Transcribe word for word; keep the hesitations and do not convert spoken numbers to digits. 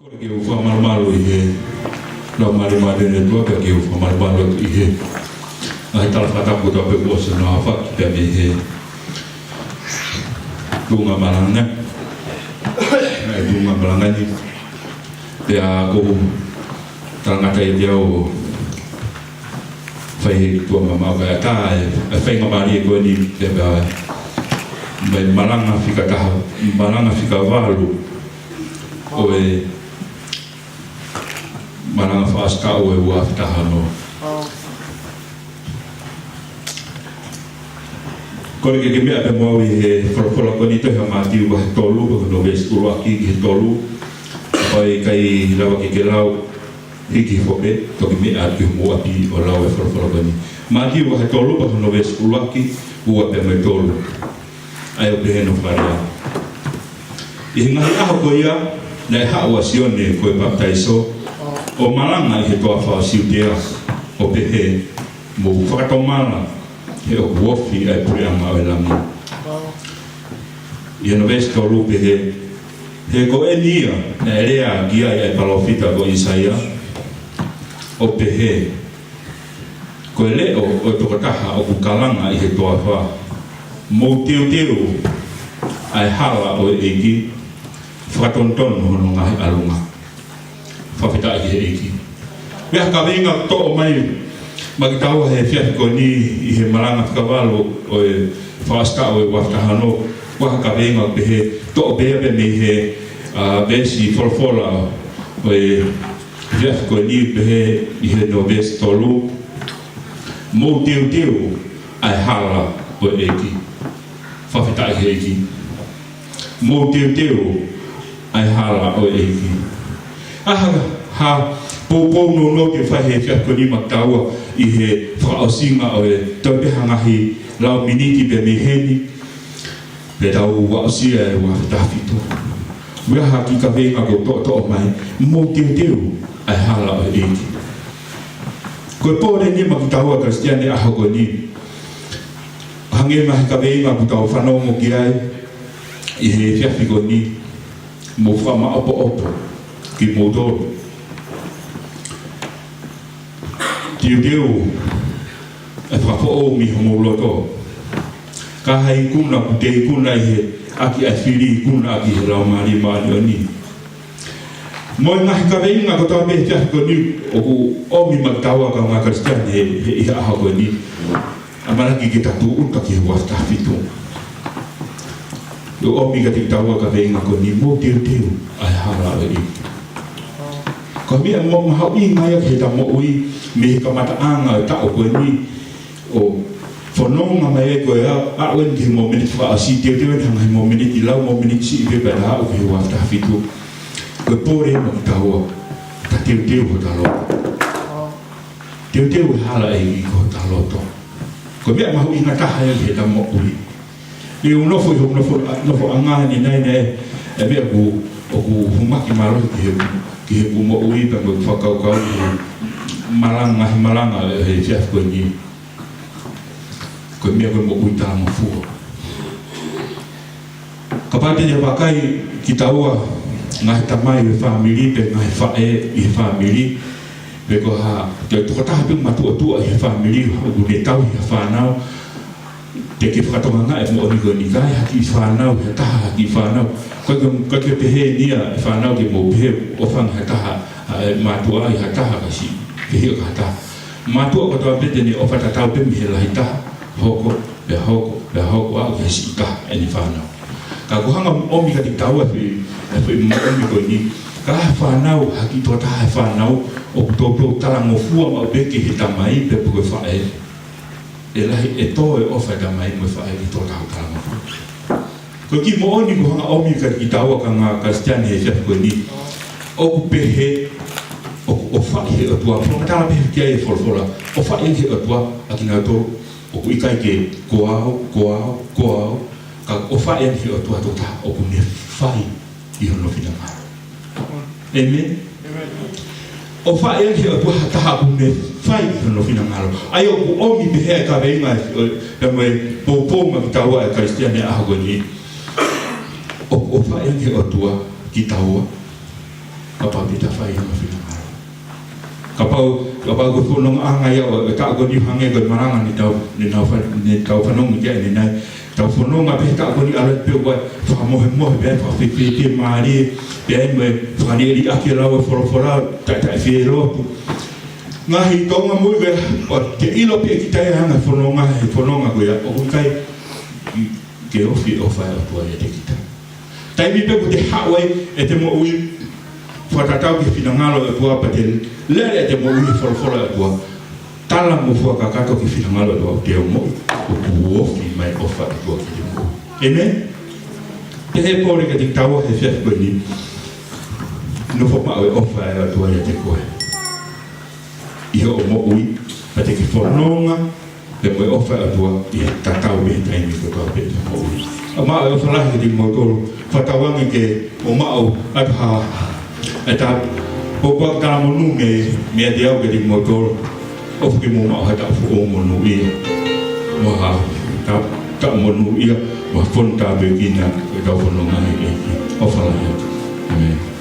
Ke u fakamalumalu ʻi he Laumālie Māʻoniʻoni ʻo e ʻOtua, pea ke u fakamalumalu atu ʻi he ngaahi tala fakatapu kotoa pē kuo ʻosi hono aofaki pea mei he tuʻunga malanga, ʻa e tuʻunga malanga ni. Pea ʻoku ou talangata ʻiate au ʻo fai he tuʻa mamaʻo kae ʻatā e, e faingamālie ko eni, pea mei he malanga fika taha, malanga fika valu ʻo e malanga fakaʻosi taʻu ʻo e ua afe taha ono. Kole ke ke meʻa pē mo au ʻi he folofola ko eni, tohi ʻa Mātiu vahe tolu, ko hono veesi ʻuluaki ki he tolu. Kapau ʻe ʻikai lava ke ke lau, hiki hifo pē, toki meʻa atu ki homou ʻapi ʻo lau e folofola ko eni. Mātiu vahe tolu, ko hono veesi ʻuluaki, ua pea mo e tolu. ʻA ia ʻoku pehē hono fakalea: ʻI he ngaahi ʻaho ko ia, naʻe haʻu ʻa Sione ko e Papitaiso ʻo malanga ʻi he toafa ʻo Siutea, ʻo pehē, Mou fakatomala, he ʻoku ofi ʻa e puleʻanga ʻo e langi. ʻI hono veesi tolu pehē, He ko eni ia naʻe lea ki ai ʻa e palōfita ko ʻĪsaia, ʻo pehē, Ko e leʻo ʻo e tokotaha ʻoku kalanga ʻi he toafa, Mou teuteu ʻa e hala ʻo e ʻEiki, fakatonutonu hono ngaahi ʻalunga. Fakafetaʻi ki he ʻEiki. Meʻa kaveinga toʻo mai maʻa kitaua he efiafi ko eni ʻi he malanga fika valu ʻo e fakaʻosi taʻu ʻo e ua afe taha ono, ʻoku ʻi ai ha kaveinga ʻoku pehē, toʻo pē ia pē mei he, ʻa, veesi folofola ʻo e efiafi ko eni, pehē ʻi hono veesi tolu, Mou teuteu ʻa e hala ʻo e ʻEiki. Fakafetaʻi ki he ʻEiki. Mou teuteu ʻa e hala ʻo e ʻEiki. ʻA ha, ha poupou nounou ke fai he efiafi ko eni maʻa kitaua ʻi he fakaʻosinga ʻo e, toe pē ha ngaahi lau miniti pē mei heni, pea tau aʻusia e ua afe taha fitu. ʻOku ʻi ai ha kiʻi kaveinga ʻoku toʻotoʻo mai, Mou teuteu ʻa e hala ʻo e ʻEiki. Ko e pole eni maʻa kitaua Kalisitiane ʻaho ko eni. Hangē ha ngaahi kaveinga ʻoku tau fanongo ki ai ʻi he efiafi ko eni, mou fakamaʻopoʻopo kimoutolu. Teuteu ʻa e fakafoʻou mei homou loto. Ka ʻi ai ha ikuna, ʻoku te ikuna ʻi he, ʻaki ʻa e fili, ikuna ʻaki ʻe he Laumālie Māʻoniʻoni. Mo e ngaahi kaveinga kotoa pē he efiafi ko eni ʻoku ʻomi maʻa kitaua kaungā Kalisitiane he, he, he ʻaho ko eni. ʻAmanaki ke ta tūʻuta ki he ua afe taha fitu. ʻOku ʻomi kiate kitaua e kaveinga ko eni, Mou teuteu ʻa e hala ʻo e ʻEiki. Ko e meʻa mo mahuʻinga ia ki heʻeta moʻui mei he kamataʻanga ʻo e taʻu ko eni, ʻo fononga mai ai ko e ʻa, ʻa ʻeni ki he mōmeniti fakaʻosi, teuteu ʻeni ha ngaahi mōmeniti, lau mōmeniti siʻi pē pea ta aʻu ki he ua afe taha fitu. Ko e pole maʻa kitaua, ta teuteu hota loto. Teuteu e hala ʻo e ʻEiki ki hota loto. Ko e meʻa mahuʻinga taha ia ki heʻeta moʻui. Naʻá ku nofo ʻi hoku nofo, nofoʻanga ni naʻe, naʻe, e meʻa ʻoku, ʻoku humaki mālohi ki he, ki heʻeku moʻui pea mo e fakakaukau ki he malanga, he malanga ʻo e efiafi ko eni. Ko e meʻa ko e moʻui talangofua. Kapau te ne vakai kitaua ngaahi tamai ʻo e fāmili, pe ngaahi faʻē ʻi he fāmili, pe ko ha, ko e tokotaha pē matuʻotuʻa ʻi he fāmili, ʻoku ne tauhi ha fānau, te ke fakatokangaʻi e moʻoni ko eni, ka ʻi ai ha kiʻi fānau, ha taha ha kiʻi fānau. Ko e, ko e pehē ʻeni ʻa e fānau ke mou pehē, ʻofa ange ha taha, ʻa e mātuʻa ʻi ha taha ka siʻi, pehē ʻoku ʻi ai ha taha. Mātuʻa kotoa pē te ne ʻofa tatau pē mei he lahi taha, hoko, pea hoko, pea hoko, aʻu ki he siʻi taha ʻene fānau. Ka ʻoku hanga ʻomi kiate kitaua e foʻi, e foʻi moʻoni ko eni. Ka ʻi ai ha fānau, ha kiʻi tokotaha he fānau, ʻoku toutou talangofua maʻu pē ki he tamai, pe ko e faʻē. ʻE lahi, ʻe tō e ʻofa e tamai mo e faʻē ki he tokotaha talangofua. Ko e kiʻi moʻoni ʻoku hanga ʻomi kiate kitaua kaungā Kalisitiane he efiafi ko eni. ʻOku pehē, ʻoku ʻofaʻi ʻe he ʻOtua. Fakamatala pē ki ai e folofola. ʻOfaʻi ʻe he ʻOtua ʻa kinautolu ʻoku ʻikai ke ko au, ko au, ko au. Ka ʻofaʻi ʻe he ʻOtua ha tokotaha ʻoku ne fai ʻi hono finangalo. ʻĒmeni. ʻĒmeni. ʻOfaʻi ʻe he ʻOtua ha taha ʻoku ne fai ʻi hono finangalo. ʻA ia ʻoku ʻomi pē he kaveinga ʻo, ʻo, ʻo e poupou maʻa kitaua e Kalisitiane ʻaho ko eni. ʻOku ʻofaʻi ʻe he ʻOtua kitaua. Kapau te ta fai hono finangalo. Kapau, kapau ko e fonongaʻanga ia ʻo e taʻu ko eni, hangē ko e malanga ne tau, ne tau fa-, ne tau fanongo ki ai ʻanenai. Tau fononga pē he taʻu ko eni, ʻalu pē ʻo fakamohemohe pē, fakafiefia mālie pē ai mo e fakaliʻeliʻaki e lau e folofola, taʻetaʻefielotu. Ngaahi tōʻonga moʻui ko ē, ʻoku te ʻilo pē ʻe kita ia ʻa e anga e fononga, he fononga ko ia, ʻoku ʻikai ke ofi e ʻofa ʻa e ʻOtua ʻiate kita. Taimi pē ʻoku te haʻu ai ʻete moʻui, fakatatau ki he finangalo ʻo e ʻOtua, pea te lele ʻete moʻui he folofola ʻa e ʻOtua, tala mo fakakakato ki he finangalo ʻo e ʻOtua, te u moʻui ʻoku ofi mai e ʻofa ʻa e ʻOtua kiate koe. ʻĒmeni? Pea ʻoku ou kole kiate kitaua he efiafi ko eni, nofo maʻu e ʻofa ʻa e ʻOtua ʻiate koe ʻi hoʻo moʻui, pea te ke fononga pē mo e ʻofa ʻa e ʻOtua ʻi he tatau pē taimi kotoa pē ʻi he moʻui. ʻOku maʻu e ʻofa lahi kiate kimoutolu, fakatauange ke mou maʻu atu ha, ʻeta pōpoaki talamonū mei, meiate au kiate kimoutolu, ʻofa ke mou maʻu ha taʻu foʻou monūʻia, mo ha taʻu, taʻu monūʻia, mo ha fonu tāpuekina ʻi heʻetau fononga he ʻEiki. ʻOfa lahi atu. ʻĒmeni.